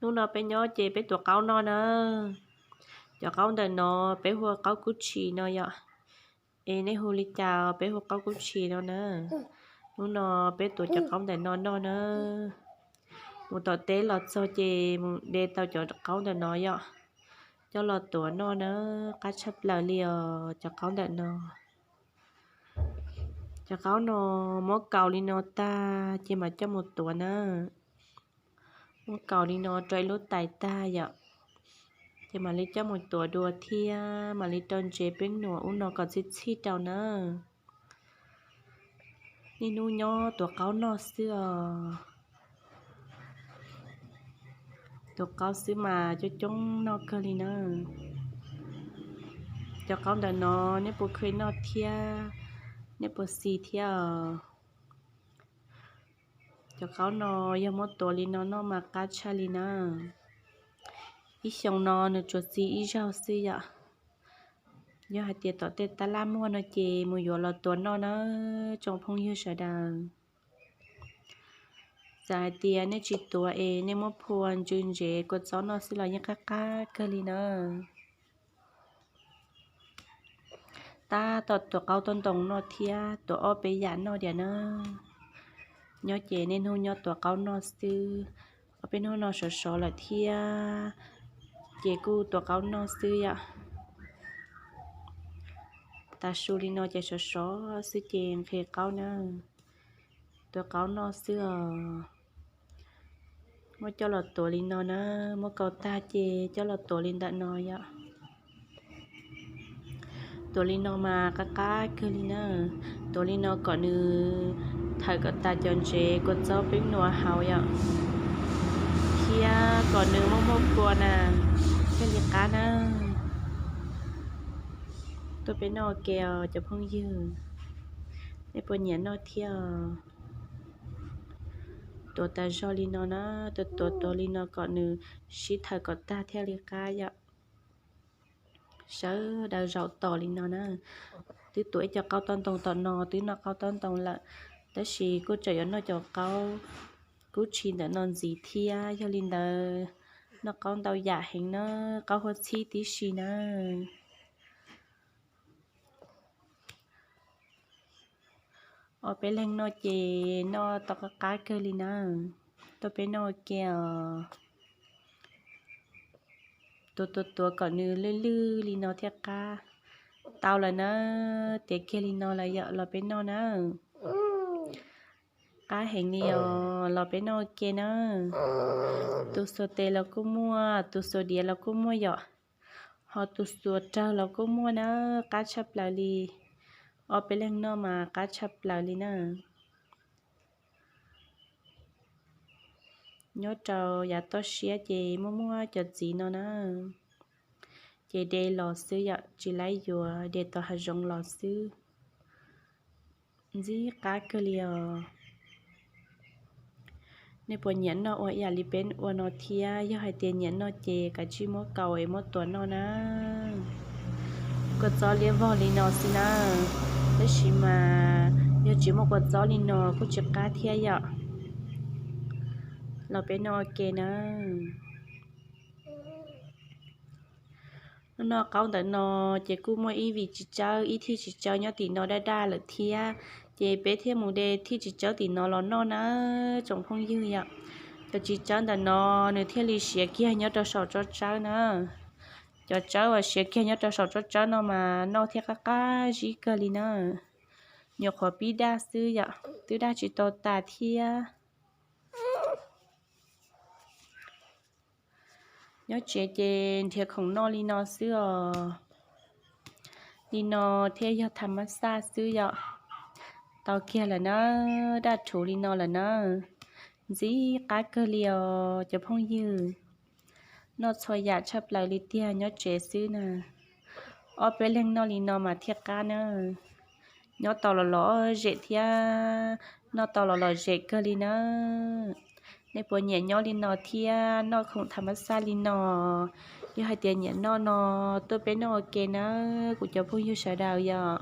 Hnub no peb nyob ces peb tuav qaub noj na. Cov qaub ntawm no peb hu ua qaub kub tshis no yom. Es nej hu li cas peb hu qaub kub tshis no na. Hnub no peb tuav cov qaub ntawm no noj na. Mus tom teb los txog ces mus de tau cov qaub ntawm no yom, coj los tuav noj na, qab tshaj plaws li os cov qaub ntawm no. Cov qaub no muab kaus li no tag ces mam coj mus tuav na. Muab kaus li no rau ib lub tais tag yom, ces mam li coj mus tuav dua thiab mam li rau ntsev peeb nuam ub no kom txhij txhij rau na. Niaj hnub nyob tuav qaub noj xwb os. Tuav qaub xwb mas coob coob noj kawg li na. Cov qaub ntawm no nej puas kheev noj thiab, nej puas xis thiab os? Cov qaub no yog muab tuav li no noj mas qab tshaj li na. Ib xyoo no nws tsuas xis ib zaug xwb yom. Yog hais tias tom tej tab laj muag no ces mus yuav los tuav noj na, tsoom phooj ywg sawv daws. Txawm hais tias nej tsis tuav es nej muab phua ntsw ntsev kua txob noj xwb los yeej qab qab kawg li na. Tab tom tuav qaub toj ntoo noj thiab tuav ob peb yam noj diam na. Nyob ces niaj hnub nyob tuav qaub noj xwb. Ob peb hnub no sov sov lawm thiab, ces kuj tuav qaub noj xwb yom. Tav su li no ces sov sov xwb ces nqhis qaub na, tuav qaub noj xwb os. Muab coj los tuav li no na, muab kaus tag ces coj los tuav li ntawm no yom. Tuav li no mas qab qab kawg li na. Tuav li no kom nws thawm kom tas cov ntsev kua txob peeb nuam hauv yom, thiab kom nws muaj muaj kua na, thiaj li qab na. Tuaj peb noj ua ke os cov phooj ywg, nej puas nyiam noj thiab? Tuav tas zog li no na, tuav tuav tuav li no kom nws sib thawm kom tag thiaj li qab yom. Sawv daws zaum tos li no na. Twb tuav ib co qaub toj ntoo tom no, twb noj qaub toj ntoo lawm, tab sis kuj tseem yuav noj cov qaub kub tshis ntawm no ntxiv thiab. Yog li ntawd noj qaub ntau yam heev na, qaub huab txhib tib si na. Ob peb leeg noj ces noj tau qab qab kawg li na. Tuaj peb noj ua ke os. Tuav tuav tuav kom nws lwj lwj li no thiaj qab. Tau lawm na, tiav kiag li no lawm yom, los peb noj na. Qab heev li os, los peb noj ua ke na. Tus xuas tes los kuj muaj, tus xuas diav los kuj muaj yom, ho tus xuas rawg los kuj muaj na, qab tshaj plaws li. Ob peb leeg noj mas qab tshaj plaws li na. Nyob rau yav toj siab ces muaj muaj cov txiv no na, ces de los xwb yom, tsis laib yuav, de tom hav zoov los xwb. Ntxim qab kawg li os. Nej puas nyiam noj ua ib yam li peb ua no thiab? Yog hais tias nyiam noj ces kav tsij muab kaus es muab tuav noj na. Kua txob liab vog li no xwb na, tab sis mas yog tsis muaj kua txob li no kuj tsis qab thiab yom. Los peb noj ua ke na. Noj qaub ntawm no ces kuj muaj ib vim txiv tsawb, ib thij txiv tsawb nyob tim no daj daj lawm thiab, ces peb thiaj mus de thij txiv tsawb tim no los noj na tsoom phooj ywg yom. Cov txiv tsawb ntawm no nws thiaj li siav kiag nyob rau saum tsob tsawb na. Cov tsawb uas siav kiag nyob rau saum tsob tsawb no mas noj thiaj qab qab zib kawg li na. Nyuam qhuav pib daj xwb yom, twb daj tsis tau tas thiab. Nyob tsev ces nrhiav khoom noj li no xwb os. Li no thiaj yog tham mab xaj xwb yom. Tau kiag lawm na, daj rhuv li no lawm na. Ntxim qab kawg li os cov phooj ywg. Noj txhua yam tshaj plaws li tiag nyob tsev xwb na. Ob peb leeg noj li no mas thiaj qab na. Nyob tau los lom zem thiab noj tau los lom zem kawg li na. Nej puas nyiam nyob li no thiab noj khoom tham mab xaj li no? Yog hais tias nyiam noj no, tuaj peb noj ua ke na, kuv cov phooj ywg sawv daws yom.